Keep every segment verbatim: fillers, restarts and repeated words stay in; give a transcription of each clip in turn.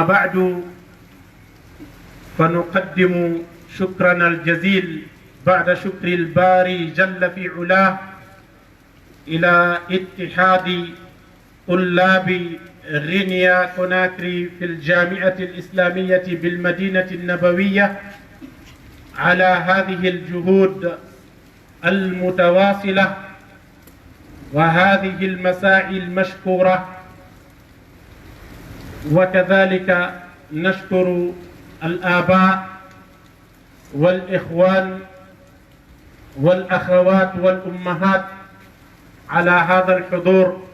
بعد، فنقدم شكرنا الجزيل بعد شكر الباري جل في علاه إلى اتحاد طلاب غينيا كوناكري في الجامعة الإسلامية بالمدينة النبوية على هذه الجهود المتواصلة وهذه المساعي المشكورة، وكذلك نشكر الآباء والإخوان والأخوات والأمهات على هذا الحضور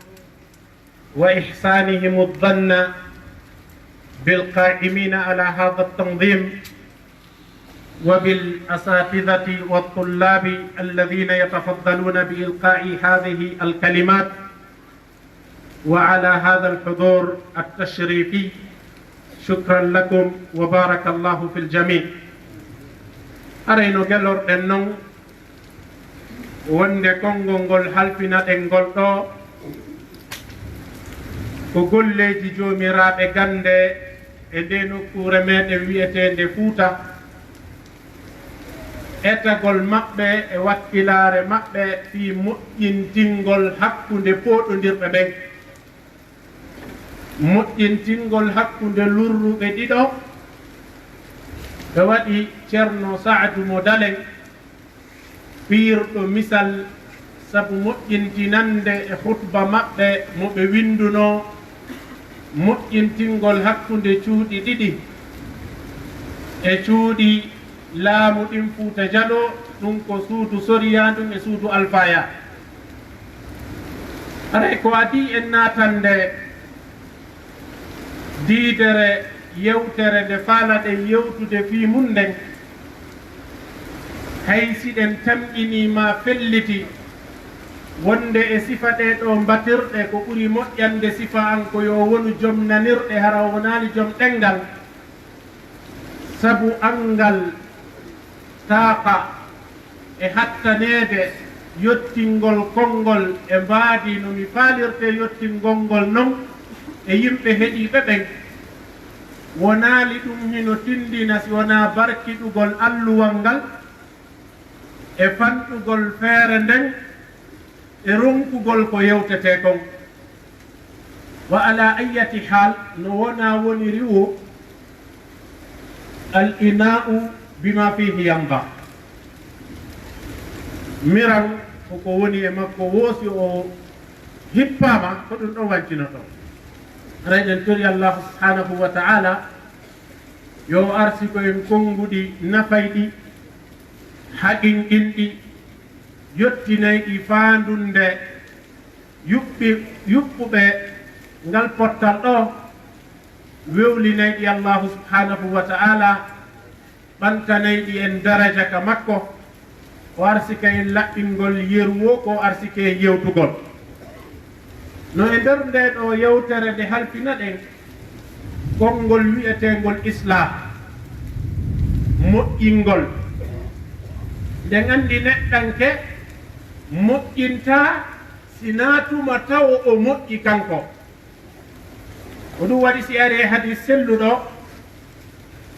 وإحسانهم الظن بالقائمين على هذا التنظيم وبالأساتذة والطلاب الذين يتفضلون بإلقاء هذه الكلمات، وعلى هذا الحضور التشريفي. شكرا لكم وبارك الله في الجميع. Haray no gelorɗen non wonde konngol ngol halfinaɗen ngol ɗoo ko golleeji joomiraaɓe gannde e ndee nokkuure meɗen wi'eteende Fuuta, etagol maɓɓe e wakkilaare maɓɓe fii moƴƴintingol hakkunde pooɗondirɓe ɓen. Moƴƴintingol hakkunde lurruɓe ɗiɗo, ɓe waɗi Ceerno Saadu mo Dalen, piirɗo misal sabu moƴƴintinande e khutba maɓɓe mo ɓe winndunoo, moƴƴintingol hakkunde cuuɗi ɗiɗi e cuuɗi laamu ɗin Fuuta Jaloo, ɗum ko suudu Soriyaa ndun e suudu Alfaaya. Haray ko adii en naatande diidere yewtere nde faalaɗen yewtude fii mun nden, hay si ɗen tamƴinii maa felliti wonde e sifa ɗee ɗoo mbatirɗe ko ɓuri moƴƴande sifa an ko yo wonu jom nanirɗe hara o wonaali jom ɗenngal, sabu anngal taaqa e hattaneede yottingol konngol e mbaadi no mi faalirtee yottingol ngol non e yimɓe heɗiiɓe ɓen. Wonaali ɗum hino tinndina si wonaa barkiɗugol alluwal ngal e fanɗugol feere nden e ronkugol ko yewtetee kon. Wa ala ayyati haal, no wonaa woniri woo, al ina'u bima fihi yanba. Miran ko ko woni e makko woo si o hippaama, ko ɗum ɗon wancinoto. Haray ɗen tori Allaahu subhaanahu wa ta'aala yo o arsiko en konnguɗi nafayɗi, haqinqinɗi, yottinayɗi faandunde yuɓɓi-, yuɓɓuɓe ngal pottal ɗoo, wewlinayɗi Allaahu subhaanahu wa ta'aala, ɓantanayɗi en daraja ka makko, o arsika en laɓɓingol yeru woo ko o arsike en yewtugol. No e nder ndee ɗoo yewtere nde halfinaɗen, konngol wi'eteengol islaah, moƴƴingol. Nde nganndi neɗɗanke moƴƴintaa si naa tuma tawo o moƴƴi kanko. Ko ɗum waɗi si ari e hadiis selluɗo,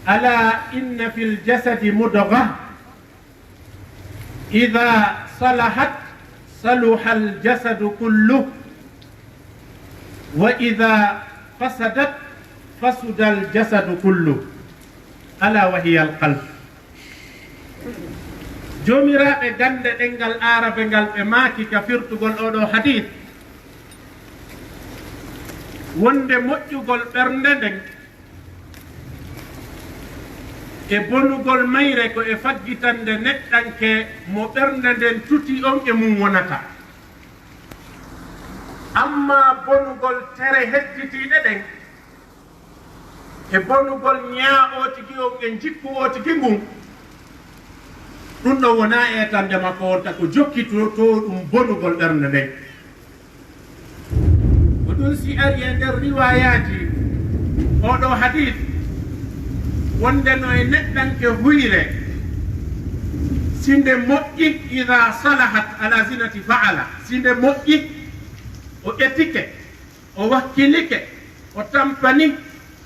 "Alaa inna fil jasadi mudga, idaa salahat saluhal jasadu kullu, wa idaa fasadat fasadal jasadu kullu, alaa wa hiyal qalb." Joomiraaɓe gannde ɗenngal Aarabe ngal ɓe maaki ka firtugol oo ɗoo hadiis wonde moƴƴugol ɓernde nden e bonugol mayre ko e faggitande neɗɗanke mo ɓernde nden tuti on e mum wonata. Ammaa bonugol tere hedditiiɗe ɗen, e bonugol ñaa oo tigi on e njikku oo tigi ngun, ɗum ɗon wonaa e etande makko wonta ko jokkitotoo ɗum bonugol ɓernde nden. Ko ɗum si ari e nder riwaayaaji oo ɗoo hadiis, wonde no e neɗɗanke huyre, si nde moƴƴi, idaa salahat ala zinati fa'ala, si nde moƴƴi, o etike, o wakkilike, o tampani,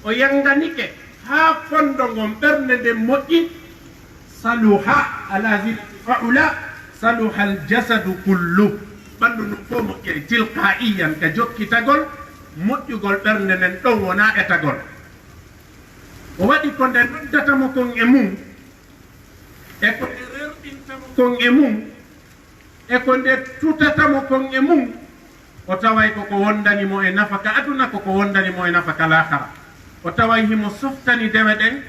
O yanganike haa fondo ngon ɓernde nden moƴƴi, saluha, ala zirati fa'ula, saluha al jasadu kullu. Ɓanndu ndun fof moƴƴiri tilqa'iyan ka jokkitagol moƴƴugol ɓernde nden ɗon wonaa etagol. O waɗi ko nde noddata mo kon e mum, e ko nde rerɗinta mo kon e mum, e ko nde tutata mo kon e mum, o taway ko ko wondani mo e nafa ka aduna, ko ko wondani mo e nafa ka laakara. O taway himo softani dewe ɗen,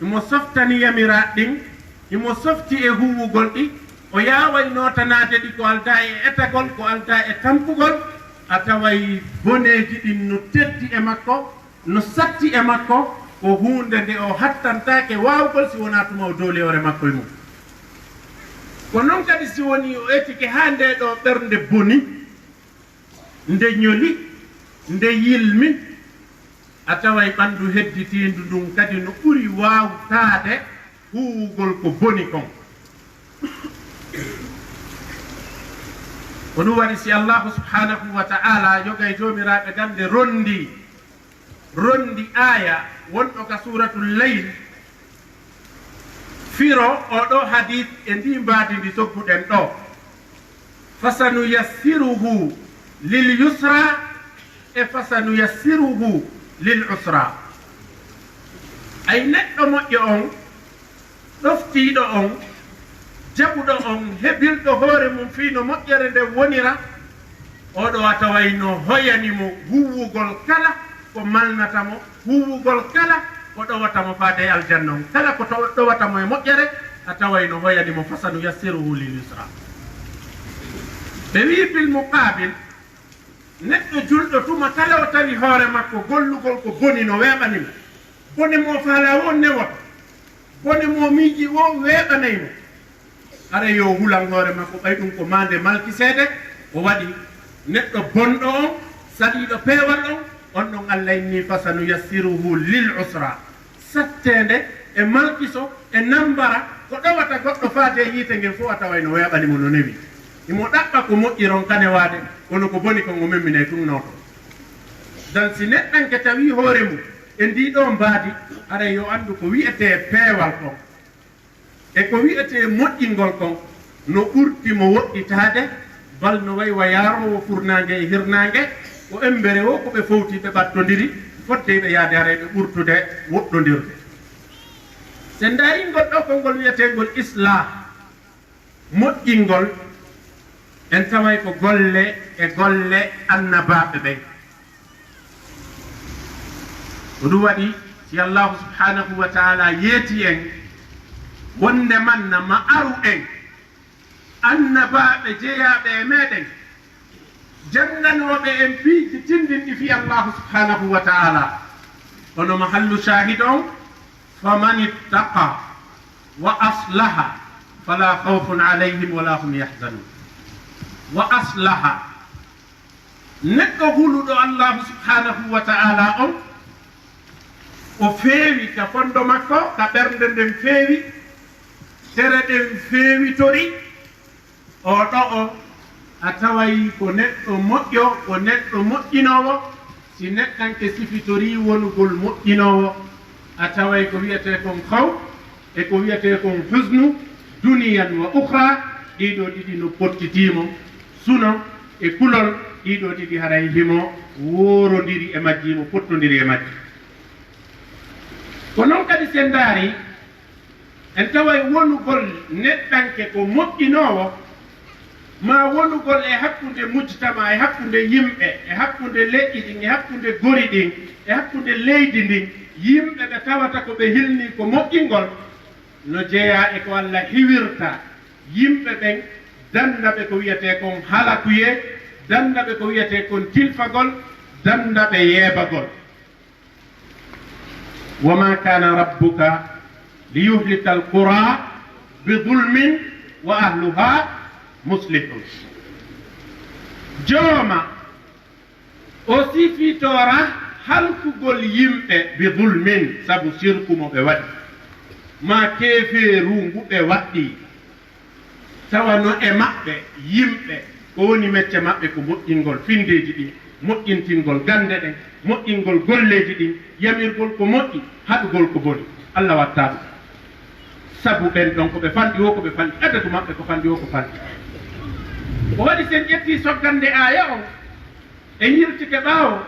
himo softani yamiraaɗi ɗin, himo softi e huuwugol ɗi, o yaaway nootanaade ɗi ko aldaa e etagol, ko aldaa e tampugol, a taway boneeji ɗin no teddi e makko, no satti e makko, ko huunde nde o hattantaake waawugol si wonaa tuma o dooli hoore makko e mum. Ko non kadi si wonii o etike haa ndee ɗoo ɓernde boni, nde ñoli, nde yilmi, a taway ɓanndu hedditiindu ndun kadi no ɓuri waawtaade huuwugol ko boni kon. Ko ɗum waɗi si Allaahu subhaanahu wa ta'aalaa, yoga e joomiraaɓe gannde, ronndii, ronndi aaya wonɗo ka Suuratul Layl, firo oo ɗoo hadiis e ndii mbaadi ndi sogguɗen ɗoo. Fasanuyassiruhu lil yusra e fasanuyassiruhu lil usra. Ay neɗɗo moƴƴo on, ɗoftiiɗo on, jaɓuɗo on, hebilɗo hoore mum fii no moƴƴere nden wonira, oo ɗoo a taway no hoyani mo huuwugol kala ko malnata mo, huuwugol kala ko ɗowata mo faade e aljanna on. Kala ko taw-, ɗowata mo e moƴƴere, a taway no hoyani mo, fasanuyassiruhu lil yusra. Ɓe wi'i bil muqaabil, neɗɗo julɗo tuma kala o tawi hoore makko gollugol ko boni no weeɓani mo. Bone mo faalaa woo newoto. Bone mo miiji woo weeɓanay mo. Haray yo hulan hoore makko, ɓay ɗum ko maande malkiseede, o waɗi neɗɗo bonɗo on, saliiɗo peewal on, on ɗon Allah inni, fasanuyassiruhu lil usra. Satteende e malkiso e nambara ko ɗowata goɗɗo faade e yiite ngen fof a taway no weeɓani mo no newi. Himo ɗaɓɓa ko moƴƴiron ka newaade, kono ko boni kon o memminay tun nooto. Dan si neɗɗanke tawi hoore mum e ndii ɗoo mbaadi, haray yo anndu ko wi'etee peewal kon e ko wi'etee moƴƴingol kon no ɓurti mo woɗɗitaade, bal no way wa yaaroowo furnaange e hirnaange, ko embere woo ko ɓe fowti ɓe ɓattondiri, fodde ɓe yaade haray ɓe ɓurtude woɗɗondirde. Si en ndaarii ngol ɗoo konngol wi'eteengol islaah, moƴƴingol, en taway ko golle e golle annabaaɓe ɓen. Ko ɗum waɗi, si Allaahu subhaanahu wa ta'aalaa yeeti en, wonde manna ma aru en, annabaaɓe jeyaaɓe e meɗen, jannganooɓe en piiji tinndinɗi fii Allaahu subhaanahu wa ta'aalaa. Kono mahallu shaahid on, faman ittaqa wa aslaha fala khawfun alayhim wala hum yahzanun. Wa aslaha. Neɗɗo huluɗo Allaahu subhaanahu wa ta'aalaa on, o feewi ka fondo makko, ka ɓernde nden feewi, tere ɗen feewitori, oo ɗoo on, a taway ko neɗɗo moƴƴo, ko neɗɗo moƴƴinoowo. Si neɗɗanke sifitorii wonugol moƴƴinoowo, a taway ko wi'etee kon khawf e ko wi'etee kon huznu, duniyan wa ukhra, ɗii ɗoo ɗiɗi no pottitii mo, suno e kulol, ɗii ɗoo ɗiɗi haray himo woorondiri e majji, himo pottondiri e majji. Ko non kadi si en ndaarii, en taway wonugol neɗɗanke ko moƴƴinoowo, maa wonugol e hakkunde mujtama, e hakkunde yimɓe, e hakkunde leƴƴi ɗin, e hakkunde gori ɗin, e hakkunde leydi ndin, yimɓe ɓe tawata ko ɓe hilnii ko moƴƴingol, no jeyaa e ko Alla hiwirta yimɓe ɓen, dannda ɓe ko wi'etee kon halakuyee, dannda ɓe ko wi'etee kon tilfagol, dannda ɓe yeebagol. وما كان ربك ليهلك القرى بظلم وأهلها مصلحون. Jooma, o sifitora halkugol yimɓe bi zulmin, sabu sirku mo ɓe waɗi, maa keefeeru ngu ɓe waɗi. Tawa no e maɓɓe, yimɓe, ko woni mecce maɓɓe ko moƴƴingol finndeeji ɗin. Moƴƴintingol gannde ɗen, moƴƴingol golleeji ɗin, yamirgol ko moƴƴi, haɗugol ko boni. Allah watta ɗum. Sabu ɓen ɗon ko ɓe fanɗi woo, ko ɓe fanɗi, adadu maɓɓe ko fanɗi woo ko fanɗi. Ko waɗi, si en ƴettii soggannde aaya on, en yiltike ɓaawo,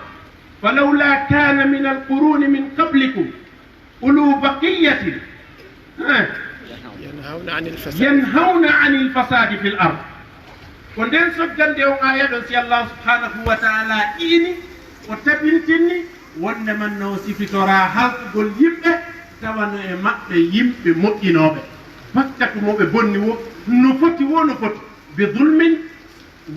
"Falawla kana min alquruni min qablikum ulu baqiyatin, eh, ينهون عن الفساد yanhawna anil fasadi fil ard." Ko nden soggannde on aaya ɗon, si Allah subhanahu wa ta'ala iini, o tabintinni wonde man no sifitoraa halkugol yimɓe, tawa no e maɓɓe yimɓe moƴƴinooɓe. Bakkatu mo ɓe bonni woo, no foti woo, no foti. Bi zulmin,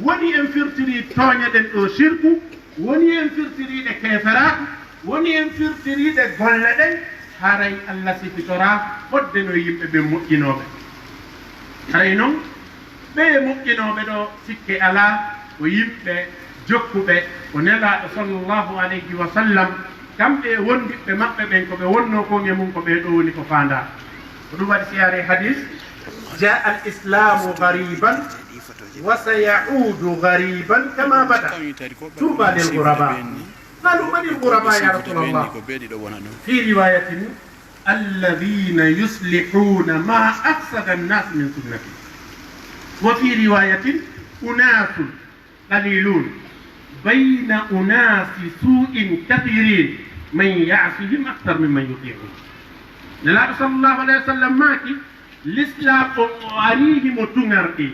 woni en firtirii tooñe ɗen ɗoo sirku, woni en firtirii ɗe keeferaaku, woni en firtirii ɗe golle ɗen, haray Allah sifitoraa fodde no yimɓe ɓen moƴƴinooɓe. Haray non, ɓee moƴƴinooɓe ɗoo, sikke alaa, ko yimɓe jokkuɓe ko Nelaaɗo sallallahu alayhi wa sallam, kamɓe e wondiɓɓe maɓɓe ɓen, ko ɓe wonnoo kon e mun, ko ɓee ɗoo woni ko faandaa. Ko ɗum waɗi, si yaaree hadis, "Jaa al islamu ghariban wa sayaudu ghariban kama bada. Tuuba lil ghuraba." Qalu, "Man il ghuraba, ya Rasulallah?" Fi riwayatin, "Alladhina yuslihuna ma afsada an-nas min sunnati." Wa fi riwayatin, "Unasun qalilun bayna unasi su'in kathirin, man ya'sihim akthar mimman yuti'un." Nelaaɗo sallallahu alayhi wa sallam maaki, Lislaam on, o arii himo tuŋarɗii.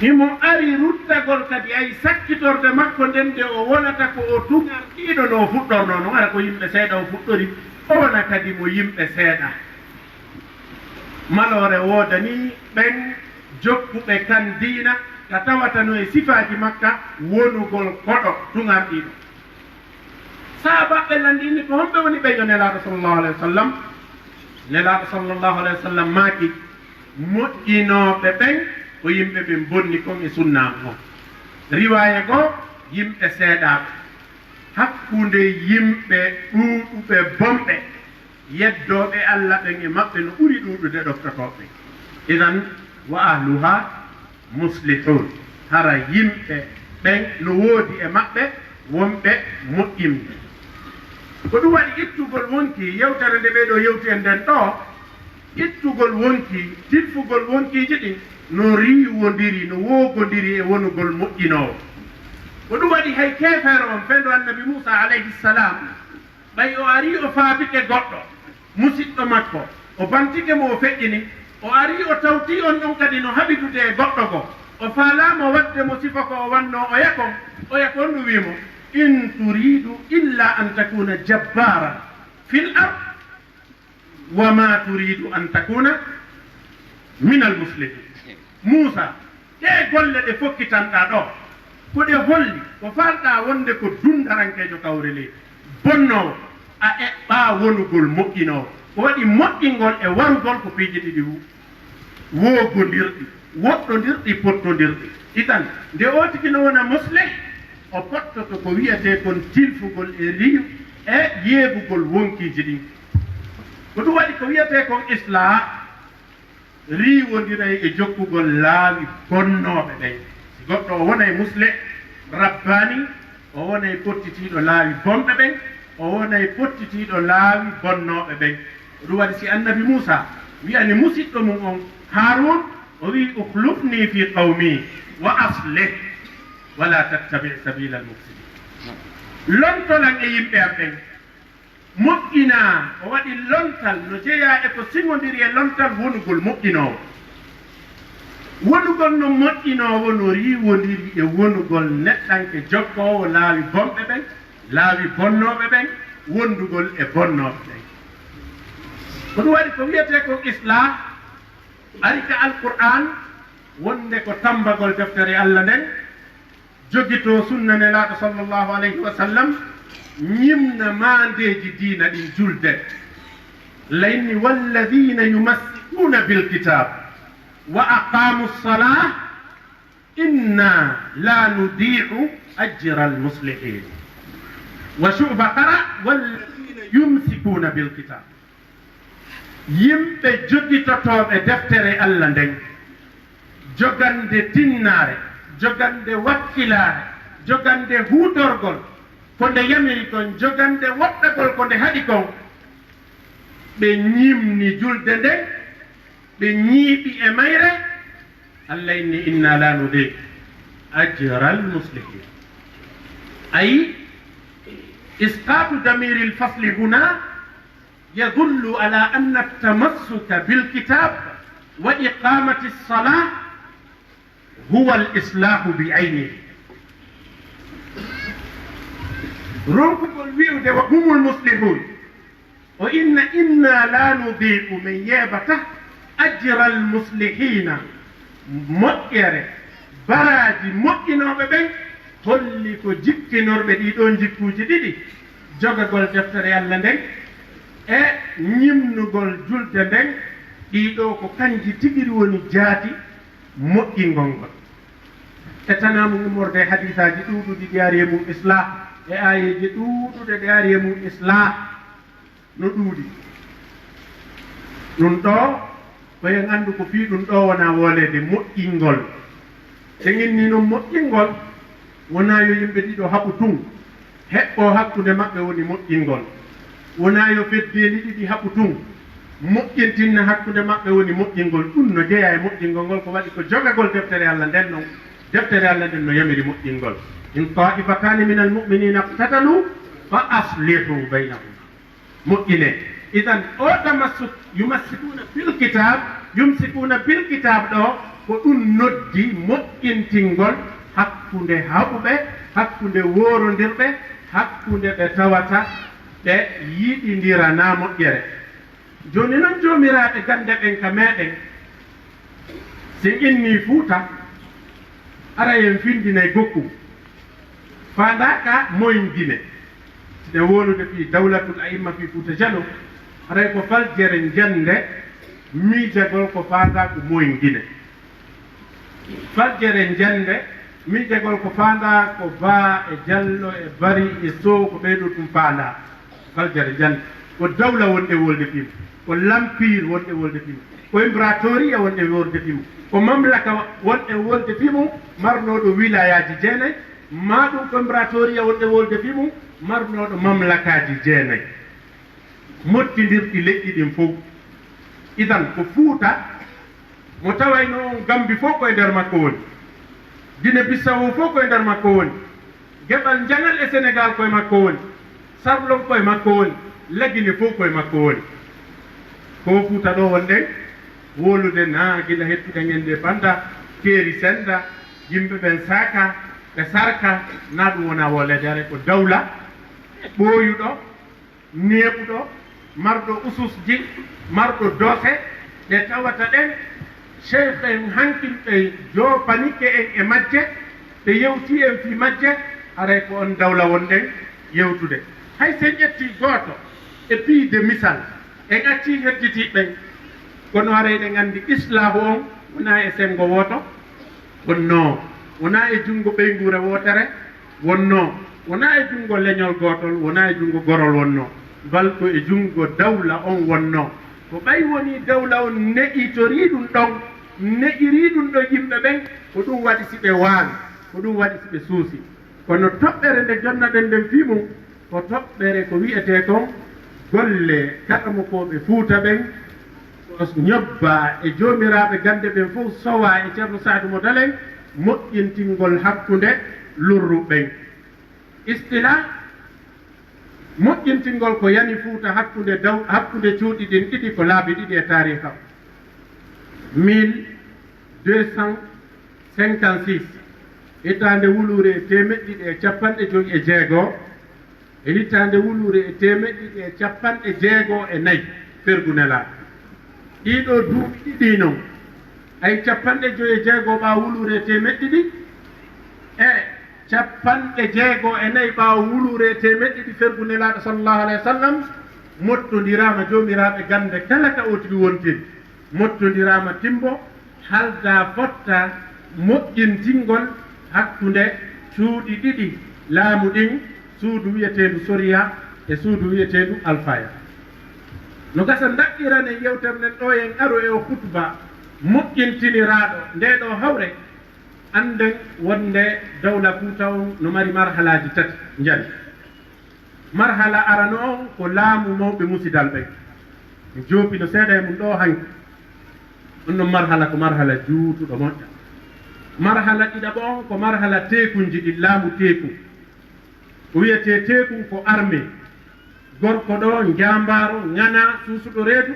Himo ari ruttagol kadi, ay sakkitorde makko nden, nde o wonata ko o tuŋarɗiiɗo no o fuɗɗornoo non. Ara ko yimɓe seeɗa o fuɗɗori, o wona kadi mo yimɓe seeɗa. Maloore woodanii ɓen jokkuɓe kan diina, ka tawata no e sifaaji makka wonugol koɗo tuŋarɗiiɗo. Sahaabaaɓe lanndini ko homɓe woni ɓen yo Nelaaɗo sallallahu alayhi wa sallam. Nelaaɗo sallallahu alayhi wa sallam maaki, moƴƴinooɓe ɓen ko yimɓe ɓen bonni kon e sunna am on. Riwaaya goo, yimɓe seeɗaaɓe. Hakkunde yimɓe ɗuuɗuɓe bonɓe, yeddooɓe Allah ɓen e maɓɓe no ɓuri ɗuuɗude ɗoftotooɓe. Idan, wa ahluha muslihun. Hara yimɓe ɓen no woodi e maɓɓe wonɓe moƴƴinde. Ko ɗum waɗi ittugol wonki yewtere nde ɓee ɗoo yewti en nden ɗoo, ittugol wonki, tilfugol wonkiiji ɗin no riiwondiri, no woogondiri e wonugol moƴƴinoowo. Ko ɗum waɗi hay keefeero on, fenndo Annabi Muusaa alayhi salaam, ɓay o arii o faabike goɗɗo, musiɗɗo makko, o bantike mo, o feƴƴini, o arii o tawtii on ɗon kadi no haɓidude e goɗɗo goo, o faalaama waɗde mo sifa ko o wannoo oya kon, oya kon ɗum wii mo, "In turidu illa an takuna jabbaaran fil ard, wa ma turidu an takuna minal muslihin." Muusaa, ɗee golle ɗe fokkitanɗaa ɗoo, ko ɗe holli ko faalɗaa wonde ko dunndarankeejo tawre leydi, bonnoowo, a eɓɓaa wonugol moƴƴinoowo? Ko waɗi moƴƴingol e warugol ko piiji ɗiɗi wo-, woogondirɗi, woɗɗondirɗi, pottondirɗi. Idan, nde o tigi no wona muslih, o pottoto ko wiyetee kon tilfugol e riiw e yeebugol wonkiiji ɗin. Ko ɗum waɗi ko wiyetee kon islaa riiwondiray e jokkugol laawi bonnooɓe ɓen. Si goɗɗo o wonay musle rabbaani, o wonay pottitiiɗo laawi bonɓe ɓen, o wonay pottitiiɗo laawi bonnooɓe ɓen. Ko ɗum waɗi si Annabi Muusaa wi'ani musiɗɗo mum on Haaruun, o wi'i, "Ukhlufnii fii qawmii wa aslih, wa laa tattabi' sabiilal mufsidiin." Lontolan e yimɓe am ɓen. Moƴƴinaa, o waɗi lontal no jeyaa e ko siŋondiri e lontal wonugol moƴƴinoowo. Wonugol no moƴƴinoowo no riiwondiri e wonugol neɗɗanke jokkoowo laawi bonɓe ɓen, laawi bonnooɓe ɓen, wondugol e bonnooɓe ɓen. Ko ɗum waɗi ko wiyetee kon islaah ari ka Alqur'aan, wonde ko tammbagol deftere Alla nden, jogitoo sunna Nelaaɗo sallallahu alayhi wa sallam, ñimna maandeeji diina ɗin julde. Layni, "Walladhiina yumassikuuna bil kitaab wa aqaamu salaah, inna laa nudii'u ajral muslihiin." Wa Shu'ba qara, "Walladhiina yumsikuuna bil kitaab." Yimɓe jogitotooɓe deftere Alla nden, jogande tinnaare, jogande wakkilaare, Jogande huutorgol ko nde yamiri kon, jogande woɗɗagol ko nde haɗi kon, ɓe ñimni julde nden, ɓe ñiiɓi e mayre. Allah inni, inna la nudhi'u ajral muslihin. Ay, isqatu damiril fasli huna yadullu ala anna tamassuka bil kitab wa iqamati salah huwa al islahu bi aynihi. Ronkugol wi'ude wa humul muslihun, o inna, inna la nudhi'u, min yeebata, ajral muslihina, moƴƴere, baraaji moƴƴinooɓe ɓen, holli ko jikkinorɓe ɗii ɗoo jikkuuji ɗiɗi, jogagol deftere Allah nden e ñimnugol julde nden, ɗii ɗoo ko kanji tigiri woni jaati moƴƴingol ngol. E tanaamu immorde e hadiisaaji ɗuuɗuɗi ɗi ari e mum islah, e aayeeje ɗuuɗuɗe ɗe ari e mum islah, no ɗuuɗi. Ɗum ɗoo, ko en anndu ko fii ɗum ɗoo wonaa wooleede moƴƴingol. Sen inni noon moƴƴingol, wonaa yo yimɓe ɗiɗo haɓu tun, heɓɓoo hakkunde maɓɓe woni moƴƴingol. Wonaa yo feddeeli ɗiɗi haɓu tun, moƴƴintinna hakkunde maɓɓe woni moƴƴingol. Ɗum no jeyaa e moƴƴingol ngol, ko waɗi ko jogagol deftere Allah nden non. Deftere Allah nden no yamiri moƴƴingol. In ta'ifatani minal mu'minina iqtatalu fa aslihu baynahuma. Moƴƴinee. Idan, o tamassuk, yumassikuna bil kitab, yumsikuna bil kitab ɗoo, ko ɗum noddi moƴƴintingol hakkunde haɓuɓe, hakkunde woorondirɓe, hakkunde ɓe tawata ɓe yiɗindiranaa moƴƴere. Jooni non, joomiraaɓe gannde ɓen ka meeɗen, si en innii Fuuta, aray en findinay Gokkum. Faandaa ka Moyen Guinée. Siɗen wowlude fii Dawlatul A'imma fii Fuuta Jaloo, aray ko Faljere Njannde, miijagol ko faandaa ko Moyen Guinée. Faljere Njannde, miijagol ko faandaa ko Ba e Jallo e Bari e Sow, ko ɓee ɗoo ɗum faandaa. Faljere Njannde, ko dawla wonɗe wolde fii mum, ko lampiir wonɗe wolde fii mum, ko imbratoriya wonɗe wolde fii mum, ko mamlaka wonɗe wolde fii mum, marnooɗo wilayaaji jeenay, maa ɗum ko imbratoriya wonɗe wolde fii mum, marnooɗo mamlakaaji jeenay, mottindirɗi leƴƴi ɗin fow. Idan, ko Fuuta mo tawaynoo on, Gambi fow ko e nder makko woni, Gine Bissawo fow ko e nder makko woni, Geɓal Njaŋal e Senegaal ko e makko woni, Sarlon ko e makko woni, Lagine fow ko e makko woni. Ko Fuuta ɗoo wonɗen wowlude, naa gila hettuɗen indépendance, keeri sennda, yimɓe ɓen saaka, ɓe sarka, naa ɗum wonaa wooleede, aray ko dawla ɓooyuɗo, neeɓuɗo, marɗo ususji, marɗo doose ɗe tawata ɗen Cheikh en hankin ɓe joopanike en e majje, ɓe yewtii en fii majje, haray ko on dawla wonɗen yewtude. Hay si en ƴettii gooto e piide misal, en accii hedditiiɓe ɓen, kono haray eɗen anndi islaahu on wonaa e senngo wooto wonnoo, wonaa e junngo ɓeynguure wootere wonnoo, wonaa e junngo leñol gootol, wonaa e junngo gorol wonnoo, bal ko e junngo dawla on wonnoo. Ko ɓay wonii dawla on ne'itorii ɗum ɗon, ne'irii ɗum ɗon yimɓe ɓen, ko ɗum waɗi si ɓe waawi, ko ɗum waɗi si ɓe suusi. Kono toɓɓere nde jonnaɗen nden fii mum, ko toɓɓere ko wi'etee kon golle karamokooɓe Fuuta ɓen, ko ñobbaa e joomiraaɓe gannde ɓen fow, sowaa e Ceerno Saadu Mo Dalen, moƴƴintingol hakkunde lurru ɓen. Istilaa, moƴƴintingol ko yani Fuuta hakkunde daw-, hakkunde cuuɗi ɗin ɗiɗi ko laabi ɗiɗi e taariika. Mille deux cent cinquante-six, hitaande wuluure e teemeɗɗe ɗiɗi e cappanɗe jowi e jeego, e hitaande wuluure e teemeɗɗe ɗiɗi e cappanɗe jeego e nayi, fergu Nelaaɗo. Ɗii ɗoo duuɓi ɗiɗi non, hay cappanɗe jowi e jeego ɓaawo wuluure e teemeɗɗe ɗiɗi, e cappanɗe jeego e nayi ɓaawo wuluure e teemeɗɗe ɗiɗi fergu Nelaaɗo sallallahu alayhi wa sallam, mottondiraama joomiraaɓe gannde kala ka ootiri wontiri, mottondiraama timbo, haldaa fotta moƴƴintingol hakkunde cuuɗi ɗiɗi laamu ɗin, suudu wi'eteendu Soriya e suudu wi'eteendu Alfaya. No gasa ndaɗɗiranen yewtere nden ɗoo, en aro e o hutuba moƴƴintiniraaɗo ndee ɗoo hawre, Annden wonde dawla Fuuta on no mari marhalaaji tati njari. Marhala arano on ko laamu mawɓe musidal ɓen. Mi joopino seeɗa e mum ɗoo hanki. On non marhala ko marhala juutuɗo moƴƴa. Marhala ɗiɗaɓo on ko marhala teekunji ɗin, laamu teeku. Ko wiyetee teeku ko armée. Gorko ɗo, njaambaaro, ŋanaa, suusuɗo reedu,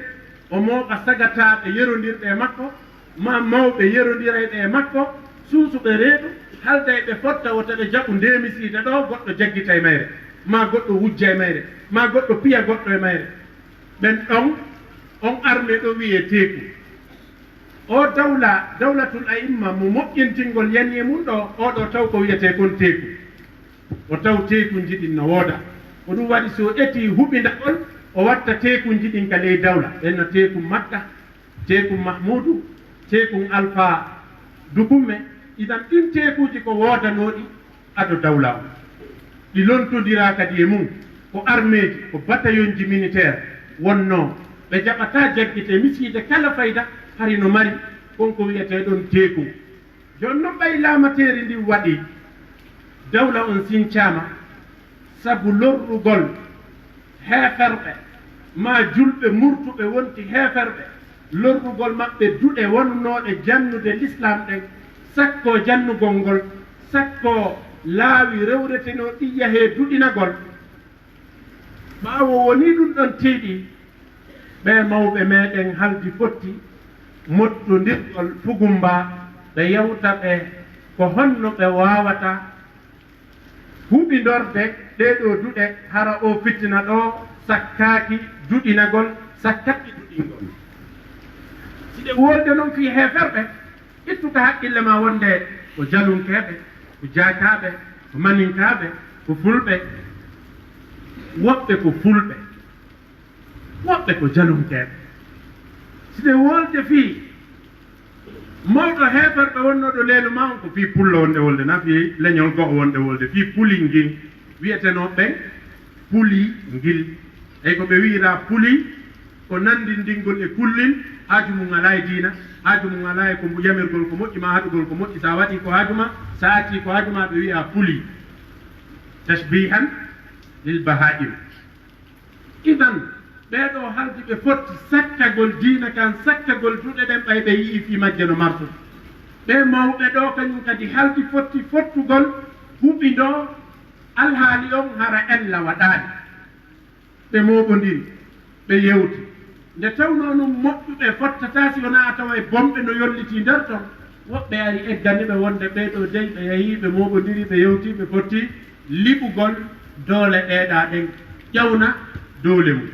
o mooɓa sagataaɓe yerondirɓe e makko, maa mawɓe yerondirayɓe e makko, suusuɓe reedu, halda e ɓe fotta wota ɓe jaɓu ndee misiide ɗo, goɗɗo jaggita e mayre, maa goɗɗo wujja e mayre, maa goɗɗo piya goɗɗo e mayre. Ɓen ɗon, on armée ɗo wiyee teeku. O dawla, dawlatul a'imma mo moƴƴintingol yani e mum ɗo, o ɗo taw ko wiyetee kon teeku. O taw teekunji ɗin no wooda. Ko ɗum waɗi so etii huɓindagol, o watta teekunji ɗin ka ley dawla. Ɓen no teeku Makka, teeku Mahmuudu, teeku Alfa Dukumme. Idan ɗin teekuuji ko woodanooɗi ado dawla on. Ɗi lontondiraa kadi e mum ko armeeji, ko batayonji militaire wonnoo. Ɓe jaɓataa jaggite misiide kala fayda, hari no mari kon ko wiyetee ɗon teeku. Jooni non ɓay laamateeri ndin waɗii, dawla on sincaama sabu lorrugol heeferɓe, maa julɓe murtuɓe wonti heeferɓe, lorrugol maɓɓe duɗe wonnooɗe jannude lislaam ɗen, sakko jannugol ngol, sakko laawi rewretenoo ɗin yahee duɗinagol. Ɓaawo wonii ɗum ɗon tiiɗi, ɓee mawɓe meɗen haldi fotti mottondirgol fugumba, ɓe yewta ɓe ko honno ɓe waawata huɓindorde ɗee ɗoo duɗe, hara oo fitina ɗoo sakkaaki duɗinagol, sakkaaki duɗingol. Si ɗe wolde non fii heeferɓe, ittu ka haqqille maa wonde ko jalunkeeɓe, ko jaakaaɓe, ko maninkaaɓe, ko fulɓe, woɓɓe ko fulɓe, woɓɓe ko jalunkeeɓe. Si ɗe wolde fii mawɗo heeferɓe wonnooɗo leelu maa on, ko fii pullo wonde wolde, na fii leñol go'o wonde wolde, fii puli ngin wi'etenoo ɓen puli ngil. Eyi, ko ɓe wi'ira puli, ko nanndindingol e kullin, haaju mum alaa e diina, haaju mum alaa e ko mbo yamirgol ko moƴƴi, maa haɗugol ko moƴƴi, sa waɗii ko haaju maa, sa accii ko haaju maa, ɓe wi'a puli. Tashbihan lil bahaim. Idan, ɓee ɗoo haldi ɓe fotti sakkagol diina kan, sakkagol duɗe ɗen, ɓay ɓe yi'ii fii majje no marsude. Ɓee mawɓe ɗoo kañum kadi haldi fotti fottugol huɓindoo alhaali on, hara ella waɗaali. Ɓe mooɓondiri, ɓe yewti. Nde tawnoo non moƴƴuɓe fottataa si wonaa a tawa e bonɓe no yollitii nder ton, woɓɓe ari eggani ɓe wonde ɓee ɗoo dey ɓe yahii, ɓe mooɓondiri, ɓe yewti, ɓe fotti liɓugol doole ɗee ɗaa ɗen, ƴawna doole mum.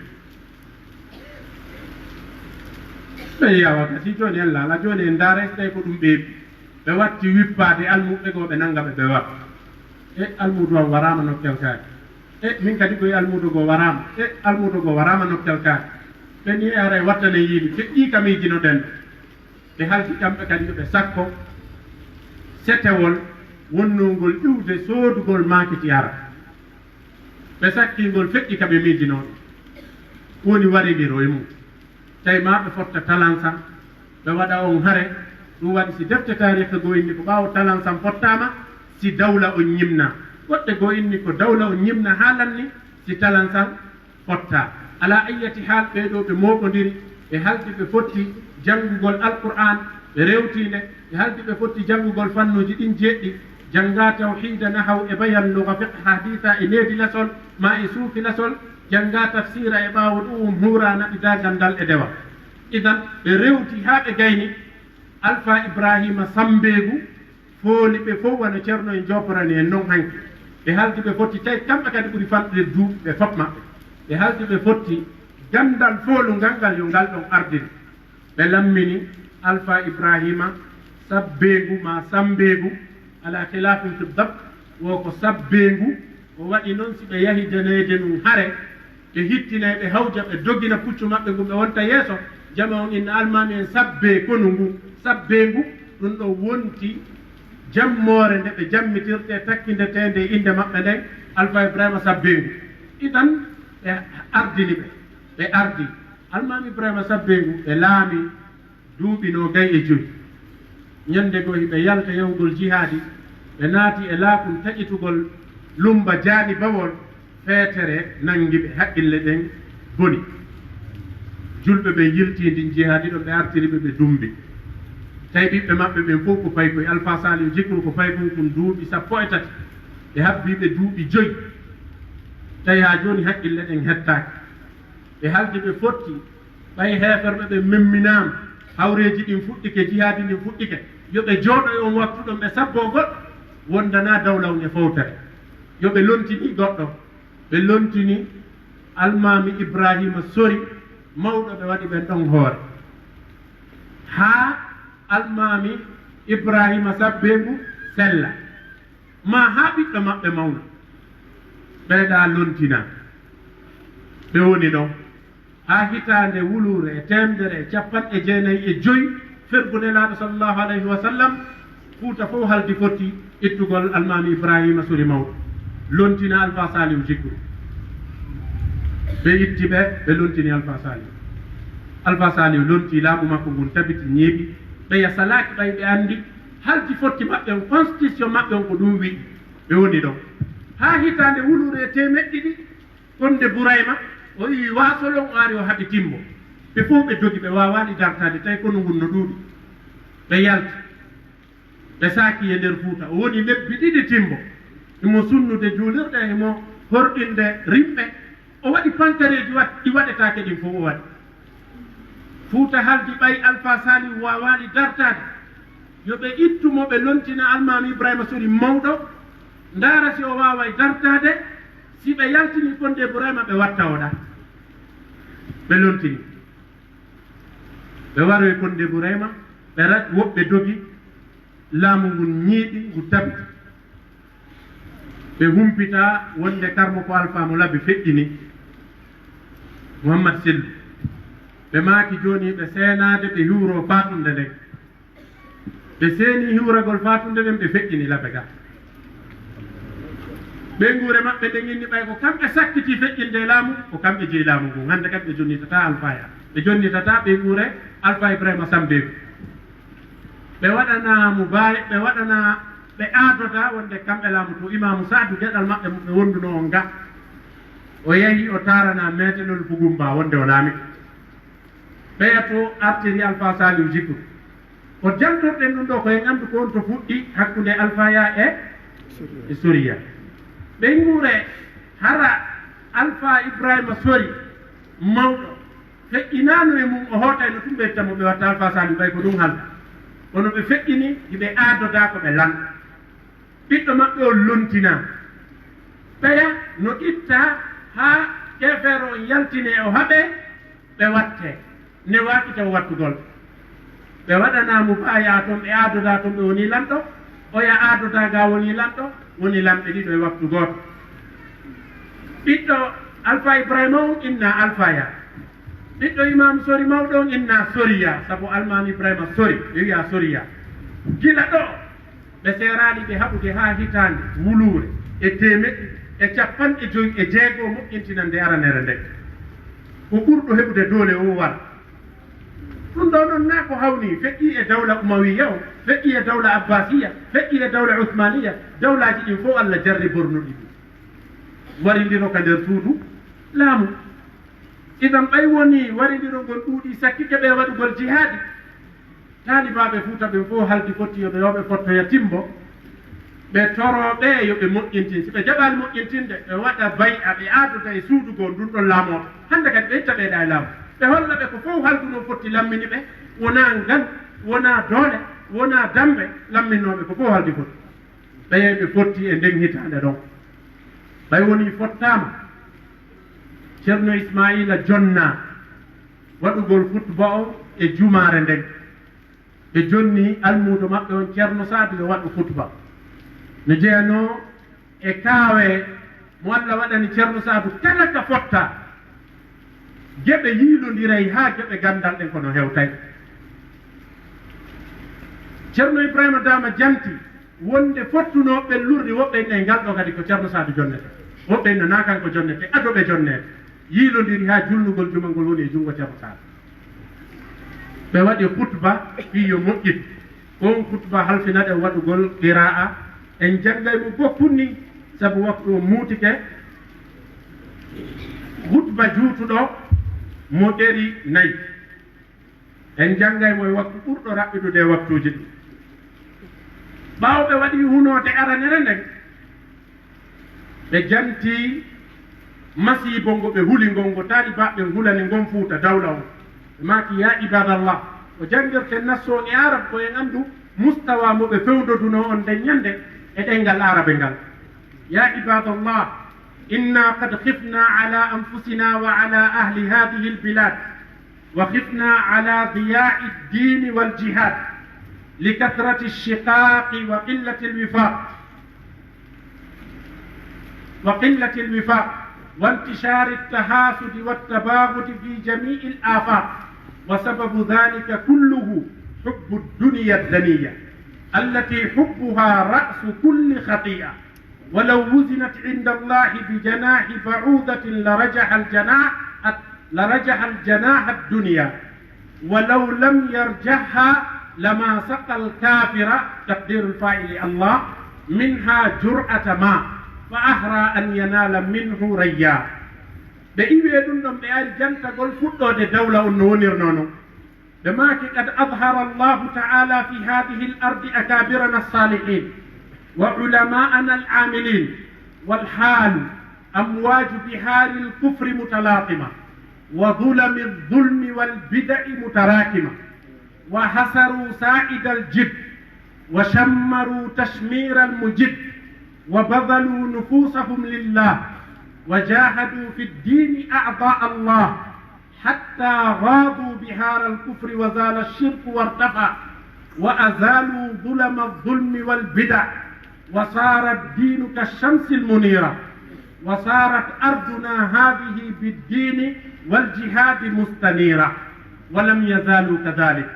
Ɓe yi'a wakkati jooni en laala, jooni en ndaara, tawi ko ɗum ɓe, ɓe watti wippaade almuɓɓe goo, ɓe nannga ɓe, ɓe waɗa. E almuudu am waraama nokkel kaari. E min kadi koye almuudo goo waraama. E almuudo goo waraama nokkel kaari. Ɓe ni e haray wattane yiimi, feƴƴii ka miijinoɗen ɗo. Ɓe haldi kamɓe kadi yo ɓe sakko setewol wonnongol iwde soodugol maakiti ara. Ɓe sakkii ngol feƴƴi ka ɓe miijinoo ɗum. Woni warindiro e mum. Tawi maa ɓe fotta Talansan, ɓe waɗa on hare. Ɗum waɗi si defte taariika goo inni ko ɓaawo Talansan fottaama, si dawla on ñimna. Goɗɗe goo inni ko dawla on ñimna haa lanni, si Talansan fottaa. Alaa ayyati haal, ɓee ɗoo ɓe mooɓondiri, ɓe haldi ɓe fotti janngugol Alqur'aan, ɓe rewtii nde, ɓe haldi ɓe fotti janngugol fannuuji ɗin jeeɗiɗi, janngaa tawhiida, nahaw e bayan, luga, fiqh, hadiisa e needilasol, maa e suufilasol, janngaa tafsiira e ɓaawo ɗuum huuraa naɓidaa ganndal e dewal. Idan, ɓe rewti haa ɓe gayni Alfaa Ibraahiima Sammbeegu, fooli ɓe fof wano Ceerno en jooporani en noon hanki. Ɓe haldi ɓe fotti, tawi kamɓe kadi ɓuri fanɗude duuɓi ɓe fof maɓɓe. Ɓe haldi ɓe fotti ganndal foolungal ngal yo ngal ɗoon ardin. Ɓe lammini Alfaa Ibraahiima Sabbeengu maa Sammbeegu, alaa khilaafin fi dabt, wo ko Sabbeengu. O waɗi noon, si ɓe yahi daneede ɗum hare, ɓe hittinay, ɓe hawja, ɓe dogina puccu maɓɓe ngu, ɓe wonta yeeso, jama on inna almaami en Sabbee konu ngu, Sabbeengu, ɗum ɗo wonti jammoore nde ɓe jammitirtee, takkindeteende e innde maɓɓe nden, Alfaa Ibraahiima Sabbeengu. Idan, ɓe ardini ɓe, ɓe ardi. Almaami Ibraahiima Sabbeengu, ɓe laami duuɓi noogay e joy. Ñande goo hiɓe yalta yahugol jihaadi, ɓe naati e laakun taƴitugol Lummba Jaani Bawol, feetere nanngi ɓe, haqqille ɗen boni. Julɓe ɓen yiltii ndin jihaadi ɗon, ɓe artiri ɓe, ɓe dummbi. Tawi ɓiɓɓe maɓɓe ɓen fow ko paykoy, Alfaa Saalihu Jikru ko paykun kun duuɓi sappo e tati, ɓe habbii ɓe duuɓi joyi. Tawi haa jooni haqqille ɗen hettaaki. Ɓe haldi ɓe fotti, ɓay heeferɓe ɓen memminaama, hawreeji ɗin fuɗɗike, jihaadi ndin fuɗɗike, yo ɓe jooɗo e on waktu ɗon, ɓe sabboo goɗɗo, wondanaa dawla on e fowtere. Yo ɓe lontini goɗɗo, ɓe lontini Almaami Ibraahiima Sori mawɗo, ɓe waɗi ɓen ɗon hoore. Haa Almaami Ibraahiima Sabbeengu sella, maa haa ɓiɗɗo maɓɓe mawna, ɓee ɗaa lontinaa. Ɓe woni ɗon haa hitaande wuluure e teemedere e cappanɗe jeenayi e joyi fergu Nelaaɗo sallallahu alayhi wa sallam, Fuuta fow haldi fotti ittugol Almaami Ibraahiima Sori Mawɗo, lontina Alfaa Saalihu Jikru. Ɓe itti ɓe, ɓe lontini Alfaa Saalihu. Alfaa Saalihu lontii laamu makko ngun, tabiti, ñeeɓi. Ɓe yasalaaki ɓay ɓe anndi haldi fotti maɓɓe on, constitution maɓɓe on ko ɗum wi'i. Ɓe woni ɗon haa hitaande wuluure e teemeɗɗe ɗiɗi. Konde Burayma, o yi'i waasolon, o ari, o haɓi timbo. Ɓe fow ɓe dogi, ɓe waawaali dartaade, tawi konu ngun no ɗuuɗi. Ɓe yalti, ɓe saaki e nder Fuuta. O woni lebbi ɗiɗi timbo. Himo sunnude juulirɗe, himo horɗinde rimɓe. O waɗi pankareeji wat-, ɗi waɗetaake ɗin fow o waɗi. Fuuta haldi ɓay Alfaa Saalihu waawaali dartaade. Yo ɓe ittu mo, ɓe lontina Almaami Ibraahiima Sori Mawɗo, ndaara si o waaway dartaade. Si ɓe yaltini Konde Burayma, ɓe watta o ɗaa. Ɓe lontini. Ɓe waroyi Konde Burayma, ɓe ra-, woɓɓe dogi, laamu ngun ñiiɓi, ngu tabiti. Ɓe humpita wonde Karmoko Alfaa mo Labe feƴƴini, Muhammad Sellu. Ɓe maaki jooni ɓe seenaade, ɓe hiwroo faatunde nden. Ɓe seeni hiwragol faatunde nden, ɓe feƴƴini Labe ga. Ɓeynguure maɓɓe nden inni ɓay ko kamɓe sakkiti feƴƴinde laamu, ko kamɓe jeyi laamu ngun. Hannde kadi ɓe jonnitataa Alfaaya. Ɓe jonnitataa ɓeynguure Alfaa Ibraahiima Sambeeku. Ɓe waɗanaa mo baay-, ɓe waɗanaa, ɓe aadodaa wonde kamɓe laamu to. Imaamu Saadu geɗal maɓɓe mo ɓe wondunoo on ga, o yahi o taaranaa meetelol Bugumba wonde o laamike. Ɓeya to artiri Alfaa Saalihu Jikru. Ko jantorɗen ɗum ɗoo, ko en anndu ko on to fuɗɗi hakkunde Alfaaya e, e Soriya. Ɓeynguure, hara Alfaa Ibraahiima Sori Mawɗo feƴƴinaano e mum, o hootayno tun ɓe itta mo, ɓe watta Alfaa Saalihu, ɓay ko ɗum halda. Kono ɓe feƴƴini, hiɓe aadodaa ko ɓe lanɗo. Ɓiɗɗo maɓɓe on lontinaa. Ɓeya no ittaa haa keefeero on yaltinee, o haɓee, ɓe wattee. Newaaki taw wattugol. Ɓe waɗanaa mubaayaa ton, ɓe aadodaa ton, ɓe wonii lanɗo. Oya aadodaa ga, wonii lanɗo, woni lamɓe ɗiɗo e waktu gooto. Ɓiɗɗo Alfaa Ibraahiima on innaa Alfaaya. Ɓiɗɗo Imaamu Sori Mawɗo on innaa Soriya, sabu Almaami Ibraahiima Sori, ɓe wi'a Soriya. Gila ɗoo, ɓe seeraali ɓe haɓude haa hitaande wuluure e teemeɗɗe e cappanɗe joy e jeego moƴƴintinande aranere nden. Ko ɓurɗo heɓude doole o wara. Ɗum ɗoo non naa ko hawnii, feƴƴii e dawla Umawiya on, feƴƴii e dawla Abbasiya, feƴƴii e dawla Usmaniya, dawlaaji ɗin fow Alla jarri bornuɗi ɗum. Warindiro ka nder suudu laamu. Idan ɓay wonii warindiro ngol ɗuuɗii sakkike ɓe waɗugol jihaadi, taalibaaɓe Fuuta ɓen fow haldi fotti yo ɓe, yo ɓe fottoya timbo, ɓe toroo ɓe yo ɓe moƴƴintin. Si ɓe jaɓaali moƴƴintinde, ɓe waɗa bay'a, ɓe aadoda e suudu goo ndun ɗon laamooɓe. Hannde kadi ɓe itta ɓe ɗaa e laamu. Ɓe holla ɓe ko fow haldu non fotti lammini ɓe, wonaa ngan, wonaa doole, wonaa dambe lamminnoo ɓe, ko fow haldi fotti. Ɓeya ɓe fotti e nden hitaande ɗon. Ɓay wonii fottaama, Ceerno Ismaa'iila jonnaa waɗugol khutba on e jumaare nden. Ɓe jonni almuudo maɓɓe on, Ceerno Saadu, yo waɗu khutba. No jeyanoo e kaawe mo Alla waɗani Ceerno Saadu kala ka fottaa. Geɓe yiilondiray haa geɓe ganndal ɗen kono hewtay. Ceerno Ibraahiima Daama janti wonde fottunoo ɓellurɗi, woɓɓe inna e ngal ɗoo kadi ko Ceerno Saadu jonnete, woɓɓe inna naa kanko jonnete, ado ɓe jonneede. Yiilondiri haa julnugol juma ngol woni e junngo Ceerno Saadu. Ɓe waɗi khutba fii yo moƴƴitu. Kon khutba halfinaɗen waɗugol qira'a, en janngay mo bokkun ni, sabu waktu o muutike. Khutba juutuɗo mo ɗeri nayi, en janngay mo e waktu ɓurɗo raɓɓiɗude e waktuuji ɗin. Ɓaawo ɓe waɗi hunoode aranere nden, ɓe janti masiibo ngo ɓe huli ngon, ngo taalibaaɓe ɓen hulani ngon Fuuta Dawla on. Ɓe maaki, "Ya ibadallah." O janngirten nassu on e Arab, ko en anndu mustawa mo ɓe fewndodunoo on nden ñannde e ɗemngal Arabe ngal. "Ya ibadallah, inna qad khifna ala anfusina wa ala ahli hadhihi albilad, wa khifna ala diya'i ad-din wal jihad, li kathrati ash-shiqaq wa qillati al-wifaq." وقلة الوفاق وانتشار التحاسد والتباغض في جميع الآفاق، وسبب ذلك كله حب الدنيا الدنية، التي حبها رأس كل خطيئة، ولو وزنت عند الله بجناح بعوضة لرجح الجناح، لرجح الجناح الدنيا، ولو لم يرجحها لما سقى الكافر، تقدير الفاعل الله، منها جرعة ماء، فأهرى أن ينال منه ريا. Ɓe iwi e ɗum ɗon, ɓe ari jantagol fuɗɗoode dawla on no wonirnoo non. Ɓe maaki, "قد أظهر الله تعالى في هذه الأرض أكابرنا الصالحين وعلماءنا العاملين، والحال أمواج بحار الكفر متلاطمة، وظلم الظلم والبدع متراكمة، وحصروا ساعد الجد، وشمروا تشمير المجد، وبذلوا نفوسهم لله، وجاهدوا في الدين أعضاء الله، حتى غاضوا بحار الكفر وزال الشرك وارتفع، وأزالوا ظلم الظلم والبدع، وصار الدين كالشمس المنيرة، وصارت أرضنا هذه بالدين والجهاد مستنيرة، ولم يزالوا كذلك."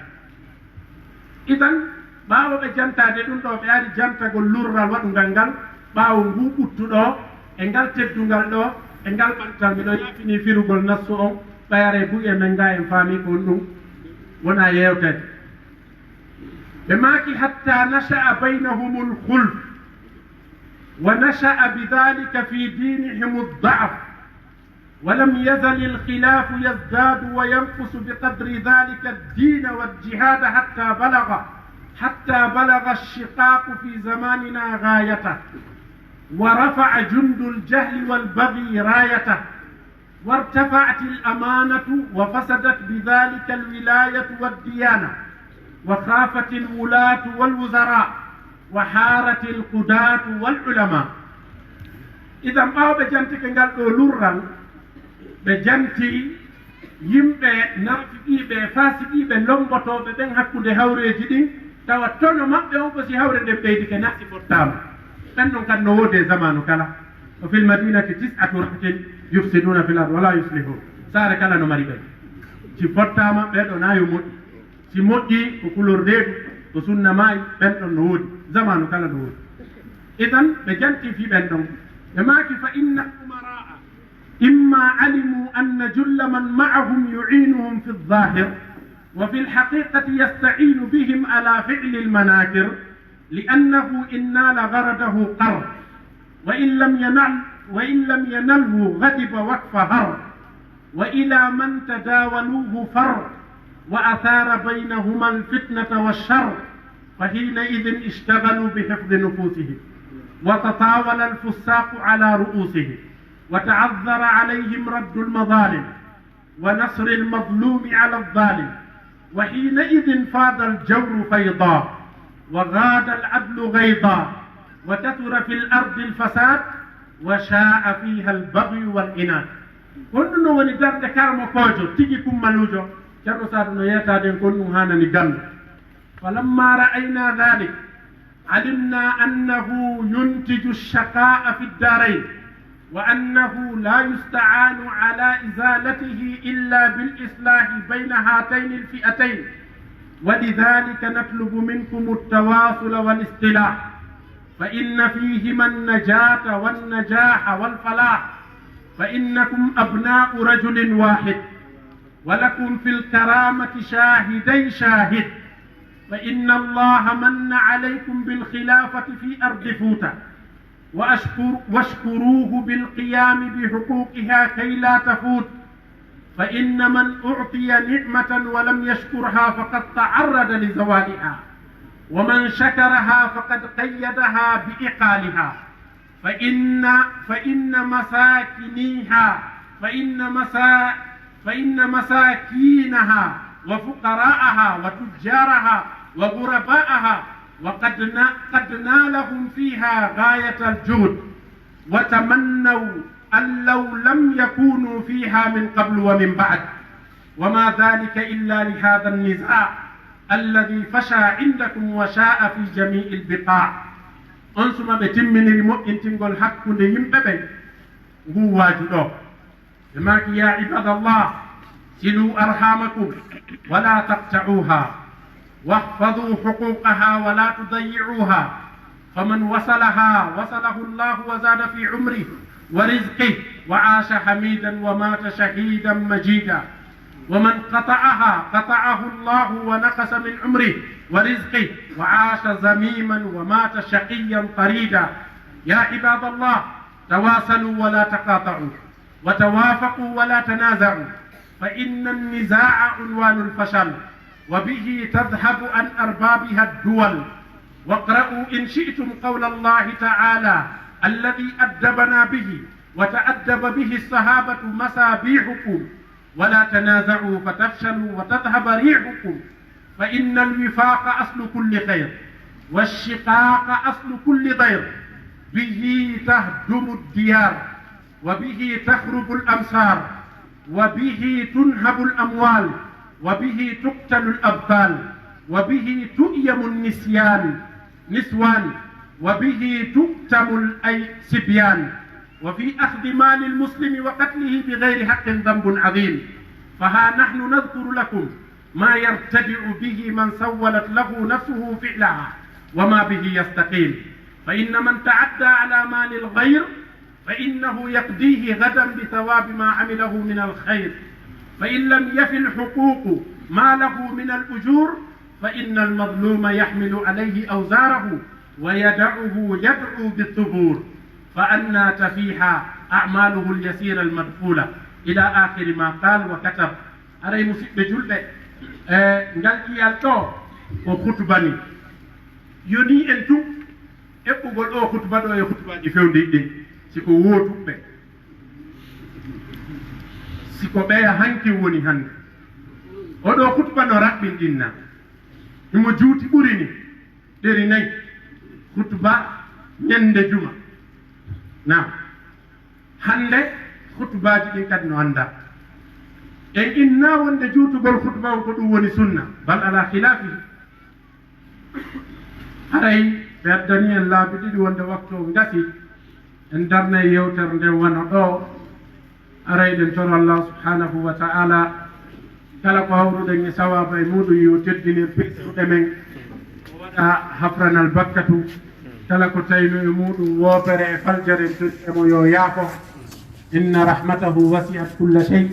Idan, ɓaawo ɓe jantaade ɗum ɗo, ɓe ari jantagol lurral waɗungal ngal, ɓaawo ngu ɓuttuɗo, e ngal teddungal ɗo, e ngal ɓantal, miɗo yaafini firugol nassu on, ɓayare buy e men nga en faami ko on ɗum wona yeewtere. Ɓe maaki, "حتى نشأ بينهم الخلف، ونشأ بذلك في دينهم الضعف، ولم يزل الخلاف يزداد وينقص بقدر ذلك الدين والجهاد حتى بلغ، حتى بلغ الشقاق في زماننا غايته، ورفع جند الجهل والبغي رايته، وارتفعت الأمانة وفسدت بذلك الولاية والديانة، وخافت الولاة والوزراء، وحارت القضاة والعلماء." Idan, ɓaawo ɓe jantike ngal ɗo lurral, ɓe janti yimɓe naafiqiiɓe, faasiqiiɓe, lombotooɓe ɓen hakkunde hawreeji ɗin, tawa tono maɓɓe on ko si hawre nden ɓeydike, naa si fottaama. Ɓen ɗon kan no woodi e zamaanu kala. "وفي المدينة تسعة رهط يفسدون في الأرض ولا يصلحون." Saare kala no mari ɓen. Si fottaama, ɓee ɗoo na yo moƴƴi. Si moƴƴi, ko kulol reedu, ko sunna maayi, ɓen ɗon no woodi. Zamaanu kala no woodi. Idan, ɓe janti fii ɓen ɗon. Ɓe maaki, "فإن الأمراء إما علموا أن جل من معهم يعينهم في الظاهر، وفي الحقيقة يستعين بهم على فعل المناكر، لأنه إن نال غرضه قر، وإن لم ينل، وإن لم ينله غضب واكفهر، وإلى من تداولوه فر، وأثار بينهما الفتنة والشر، فحينئذ اشتغلوا بحفظ نفوسهم، وتطاول الفساق على رؤوسهم، وتعذر عليهم رد المظالم، ونصر المظلوم على الظالم، وحينئذ فاض الجور فيضا، وغاد العدل غيضا، وكثر في الأرض الفساد، وشاع فيها البغي والعناد. Honɗum no woni darnde karamokoojo tigi kummaluujo? Ceerno Saadu no yeetaade en kon ɗum haanani ganndo. فلما رأينا ذلك علمنا أنه ينتج الشقاء في الدارين، وأنه لا يستعان على إزالته إلا بالإصلاح بين هاتين الفئتين، ولذلك نطلب منكم التواصل والاصطلاح، فإن فيهما النجاة والنجاح والفلاح، فإنكم أبناء رجل واحد، ولكم في الكرامة شاهدي شاهد، فإن الله من عليكم بالخلافة في أرض فوتا، وأشكر-، واشكروه بالقيام بحقوقها كي لا تفوت، فإن من أعطي نعمة ولم يشكرها فقد تعرض لزوالها، ومن شكرها فقد قيدها بإقالها. فإن، فإن مساكنيها، فإن مسا-، فإن مساكينها وفقراءها وتجارها وغرباءها، وقد نا-، قد نالهم فيها غاية الجهد، وتمنوا أن لو لم يكونوا فيها من قبل ومن بعد، وما ذلك إلا لهذا النزاع الذي فشى عندكم وشاع في جميع البقاع. On suma ɓe timminiri moƴƴintingol hakkunde yimɓe ɓen, ngu waaju ɗo. Ɓe maaki, يا عباد الله، صلوا أرحامكم ولا تقطعوها، واحفظوا حقوقها ولا تضيعوها، فمن وصلها وصله الله وزاد في عمره ورزقه وعاش حميدا ومات شهيدا مجيدا، ومن قطعها قطعه الله ونقص من عمره ورزقه وعاش ذميما ومات شقيا طريدا. يا عباد الله، تواصلوا ولا تقاطعوا، وتوافقوا ولا تنازعوا، فإن النزاع عنوان الفشل، وبه تذهب عن أربابها الدول. واقرأوا إن شئتم قول الله تعالى الذي أدبنا به وتأدب به الصحابة: مصابيحكم ولا تنازعوا فتفشلوا وتذهب ريحكم، فإن الوفاق أصل كل خير، والشقاق أصل كل ضير، به تهدم الديار، وبه تخرب الأمصار، وبه تنهب الأموال، وبه تقتل الأبطال، وبه تؤيم النسيان، نسوان، وبه تؤتم الأي-، صبيان، وفي أخذ مال المسلم وقتله بغير حق ذنب عظيم. فها نحن نذكر لكم ما يرتدع به من سولت له نفسه فعلها وما به يستقيم. فإن من تعدى على مال الغير فإنه يقضيه غدا بثواب ما عمله من الخير، فإن لم يف الحقوق ما له من الأجور فإن المظلوم يحمل عليه أوزاره ويدعه يدعو بالثبور، فأنى تفيها أعماله اليسيرة المدخولة، إلى آخر ما قال وكتب. Aray, musiɓɓe julɓe, e ngal ƴiyal ɗo ko khutba ni. Yoni en tun eɓɓugol o khutba ɗo e khutbaji fewndi ɗin, si ko wotuɓɓe, si ko ɓeya hanki woni hande. Oɗo khutba no raɓɓinɗinna, himo juuti ɓuri ni ɗeri nayi, khutba ñande juma. Na hande khutbaji ɗin kadi no anda. En inna wonde juutugol khutba on ko ɗum woni sunna, bal ala khilafi. Haray ɓe addani en laabi ɗiɗi wonde waktu on gasi, en darnay yewtere nden wano ɗo. Haray ɗen toro Allah subhanahu wa ta'ala, kala ko hawruɗen e sawaba e muɗum yo teddinir pesuɗe men, o waɗa hafranal bakkatu. Kala ko tayno e muɗum woopere e faljere, en tottemo yo yaafo. Inna rahmatahu wasi'at kulla shay.